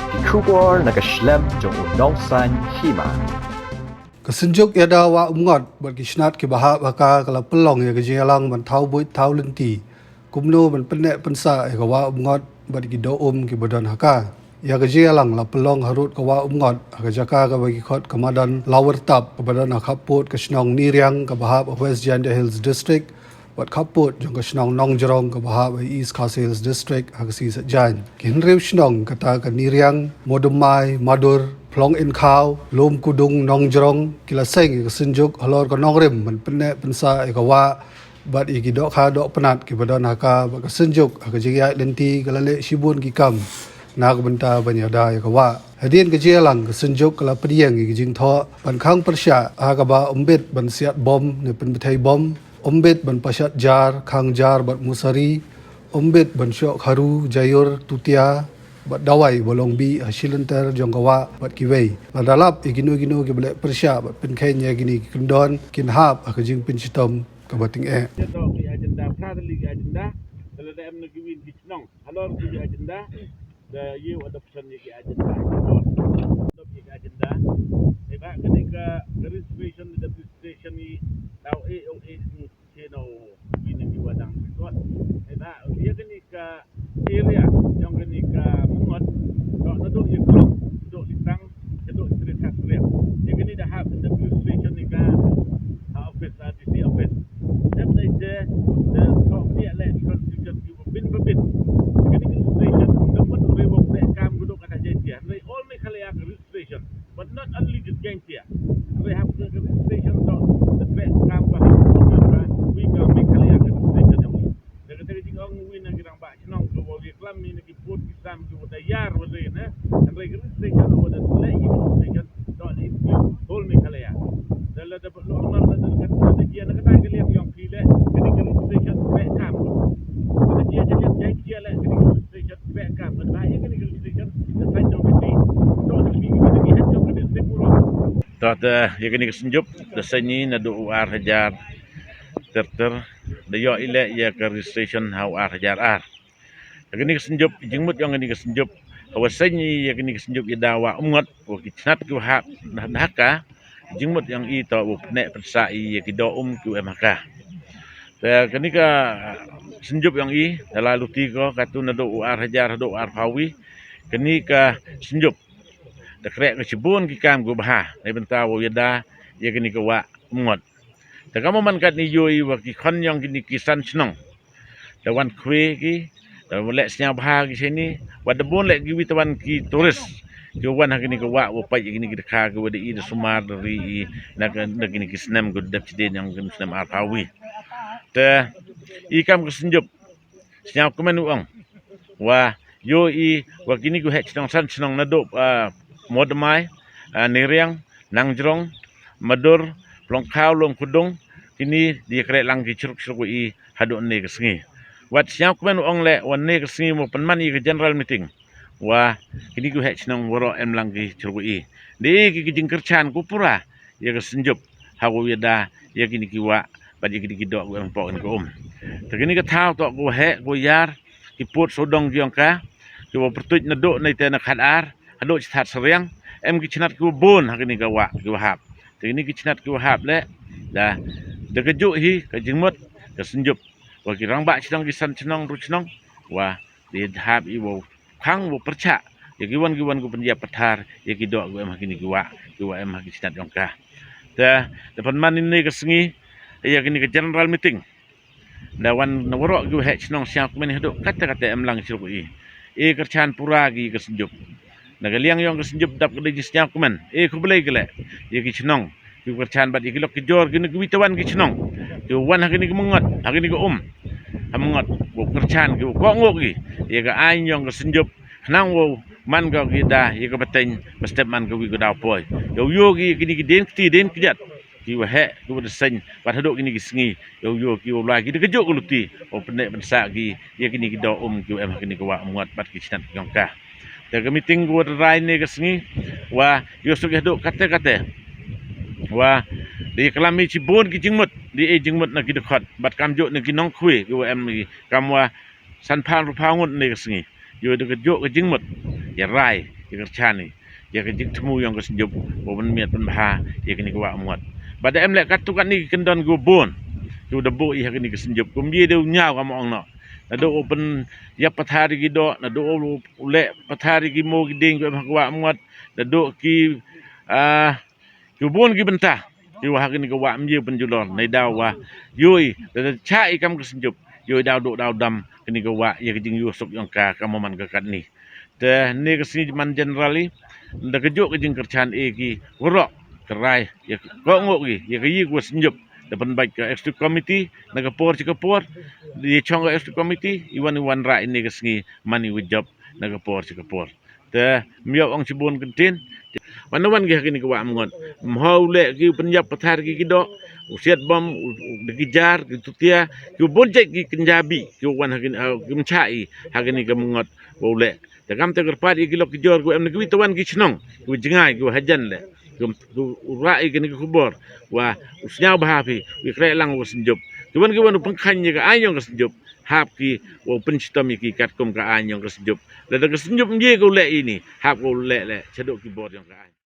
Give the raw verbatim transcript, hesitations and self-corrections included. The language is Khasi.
Ki khubor na ka shlem jong u nongsan hima. Ka Synjuk Ïada Wah Umngot bad ki shnat kiba hap ha ka ka la pynlong ïa ka jingïalang ban thaw buit thaw lynti kumno ban pynneh pynsah ïa ka Wah Umngot bad ki doh um kiba don ha ka. Ïa ka jingïalang la pynlong harud ka Wah Umngot ha ka jaka kaba ki khot ka madan Lawyrtap kaba don ha khappud ka shnong Niriang kaba hap ha West Jaintia Hills District bad khappud jong ka shnong Nongjrong kaba hap ha East Khasi Hills District ha ka sngi Saitjaiñ. Ki hynriew shnong kata ka Niriang, Modumai, Madur, Phlong Inkhaw, Lum Kudung, Nongjrong ki la seng ïa ka Synjuk halor ka nongrim ban pynneh pynsah ïa ka wah bad ïa ki dohkha dohpnat kiba don ha ka. Bad ka Synjuk ha ka jingïaid lynti ka la leh shibun ki kam na ka bynta ban ïada ïa ka wah. Hadien ka jingïalang ka Synjuk ka la pdiang ïa ka jingthoh ban khang pyrshah ha kaba ym bit ban siat bom ne pynbthei bom, ym bit ban pashat jar, khang jar bad musari, ym bit ban shoh kharu, jaiur, tutia bad dawai ba long bih ha shi lynter jong ka wah bad kiwei. Lada lap ïa kino kino kiba leh pyrshah bad pynkheiñ ïa kine ki kyndon kin hap ha ka jingpynshitom kaba tyngeh. Te to ki agenda, phra tylli ki agenda, te lada em na kiwin ki chnong halor ki agenda, da ïew adoption ïa ki agenda. Adopt ïa ki agenda. Te ba kane ka, ka registration, da registration i daw e o e. Ki no, ki ni ki wadang kot. Ena, ïa kane ka area jong kane ka Umngot, to naduh ïa Klong, naduh Lintang, naduh Sri Khasriang. Ïa kane da hap in the registration ni ka, ha office, ha D C office. Dep dei te, te to ïa le constitution ki bin bin. Ïa kane ka registration, da mut re wok le kam gudu kata jai tia. They all Meghalaya ka registration, but not only the Jaintia. Hynrei hap ka registration to, the track kam ba, kam ba, wi ka Meghalaya ka registration jong u. Da kata ka jingong wi na ki rangbah chnong ka wa wi klam ni na ki pud ki sam ki wa da ïar wa dei na. Hynrei ka registration wa da leh ki registration to ni whole Meghalaya. Da la da ba lu amar da da ka da ki na kata ka liang yong phi leh, ka ni ka registration track kam. Ka ni ka liang jai ki leh, ka ni ka registration track kam. Ka ni ka registration da sai jong ki. To ni ki, ki, ki, ki, ki, ki, ki, ki, To te ïa kane ka Synjuk da seng i naduh u ar hajar ter ter, da ïoh i leh ïa ka registration ha u ar hajar ar. Ïa kane ka Synjuk, jingmut jong kane ka Synjuk, ha wa seng i ïa kane ka Synjuk Ïada Wah Umngot, wa ki chnat ki wa hap na, na ha ka, jingmut jong i to wa pynneh pynsah i ïa ki doh um ki wa em ha ka. Te kane ka Synjuk jong i, da la luti ko, katu naduh u ar hajar, naduh u ar phaw wi, kane ka Synjuk da kreh ka shibun ki kam ki wa bha na bynta wa ïada ïa kane ka Wah Umngot. Te ka mo man katne ïoh i wa ki khon yong kine ki san chnong da wan khwe ki, da leh sñiaw bha ki shane, wa da bun leh ki wi te wan ki tourist ki wan ha kane ka wah wa pait ïa kine ki dkha ki wa da i da sumar da ri i na ka, na kine ki snem ki wa dep chidien yong kine snem ar phaw wi. Te i kam ka Synjuk sñiaw kmen u ong wa ïoh i wa kine ki heh chnong san chnong naduh, ah, Modmai, ah, Neriang, Nangjrong, Madur, Plongkhaw, Lum Kudung, kine da ïa kreh lang ki chruk chruk wa i haduh ne ka sngi. Wat sñiaw kmen u ong leh wa ne ka sngi mo pynman i ka general meeting wa kine ki heh chnong waroh em lang ki chruk wa i. Da i ki, ki jingkyrchan ku pura ïa ka Synjuk ha wa ïada ïa kine ki wah bad ïa kine ki doh ku em pok in ka um. Te kine ka thaw toh ku heh ku ïar ki pud sawdong ki ong ka ki wa pyrtuit naduh nei te na khat ar haduh chi that sariang, em ki chnat ki wa bun ha kine ka wah ki wa hap. Te kine ki chnat ki wa hap leh da, da ka juh hi ka jingmut ka Synjuk wa ki rangbah chnong ki san chnong ru chnong wa da hap i wa khang wa pyrchah ïa ki wan ki wan ku pynjah pathar ïa ki doh ku em ha kine ki wah ki wa em ha ki chnat yong ka. Te da pynman ine ka sngi ïa kine ka general meeting da wan na waroh ki wa heh chnong sñiaw kmen haduh kata kata em lang chruk i. I kyrchan pura ki ka Synjuk. Na ka liang yong ka Synjuk dap ka dei sñiaw kmen. I khublei ka leh ïa ki chnong ki wa kyrchan bad ïa ki lok ki jor kine ki wi te wan ki chnong ki wa wan ha kine ki Umngot, ha kine ki um ha Umngot, wa kyrchan ki wa kohnguh ki ïa ka aiñ yong ka Synjuk. Khnang wa man ka ki da ïa ka pateng ba step man ka wi ka daw poi. Ïa u ïoh ki ïa kine ki dien kti dien kjat ki wa heh ki wa da seng bad haduh kine ki sngi. Ïa u ïoh ki wa lai ki da ka juh ka luti wa pynneh pynsah ki ïa kine ki doh um ki wa em ha kine ki wah Umngot bad ki chnat ki yong ka. Te ka meeting ku wa da rai ne ka sngi wa ïoh suk ïa haduh kate kate wa da ïa klam i chibun ki jingmut, da ïa jingmut na ki dkhot bad kam juh na ki nongkhwe ki wa em i kam wa san phaw ru phaw ngut ne ka sngi. Ïoh da ka juh ka jingmut ïa rai Ïa ka kyrchan ïa ka jingthmu ïong ka Synjuk, ba ban miat ban bha ïa kane ka wah Umngot. Ba da em leh katto katne ki kyndon kiwa bun kiwa da buh ïa kane ka Synjuk, kumba ïa dei u ñiaw kam ong noh. Naduh u pynïap pathar ïa ki doh, naduh u leh pathar ïa ki mo ki dieng kiwa em ha ka wah Umngot, naduh ki, ah, kiwa bun ki bynta kiwa ha kane ka wah ym ye pynjulor, neidaw wa ïohi da da chah ïa kam ka Synjuk, ïohi daw duh daw dam kane ka wah ïa ka jingïohsuk ïong ka kam man ka katne. Te ne ka sngi man generally da ka juh ka jingkyrchan e ki waroh ka rai ïa ka kohnguh ki ïa ka ïa ka Synjuk, da pynbait ka executive committee na ka por cha ka por, ïa chong ka executive committee iwan iwan rah ine ka sngi man iwa jop na ka por cha ka por. Te ym ïoh ong chibun kyntien. Wan wan ki ha kane ka wah Umngot, ym hoi u leh ki u pynïap pathar ki ki doh, u siat bom, u, u da ki jar ki tutia, ki u bun jait ki kynja bih ki u wan ha kane, ha, ki ym chah i ha kane ka Umngot wa u leh. Te kam te kyrpad ïa ki lok ki jor kiwa em na kiwi tawan ki chnong kiwa jngai kiwa hajan leh, ki u rah ïa kane ka khubor wa u sñiaw bha phi, u ïa kreh lang wa ka Synjuk, kiwan kiwan u pynkheiñ ïa ka aiñ ïong ka Synjuk, hap ki wa u pynshitom ïa ki katkum ka aiñ ïong ka Synjuk. Lada ka Synjuk ym ye ka u leh ine, hap ka u leh leh chaduh ki bor ïong ka aiñ.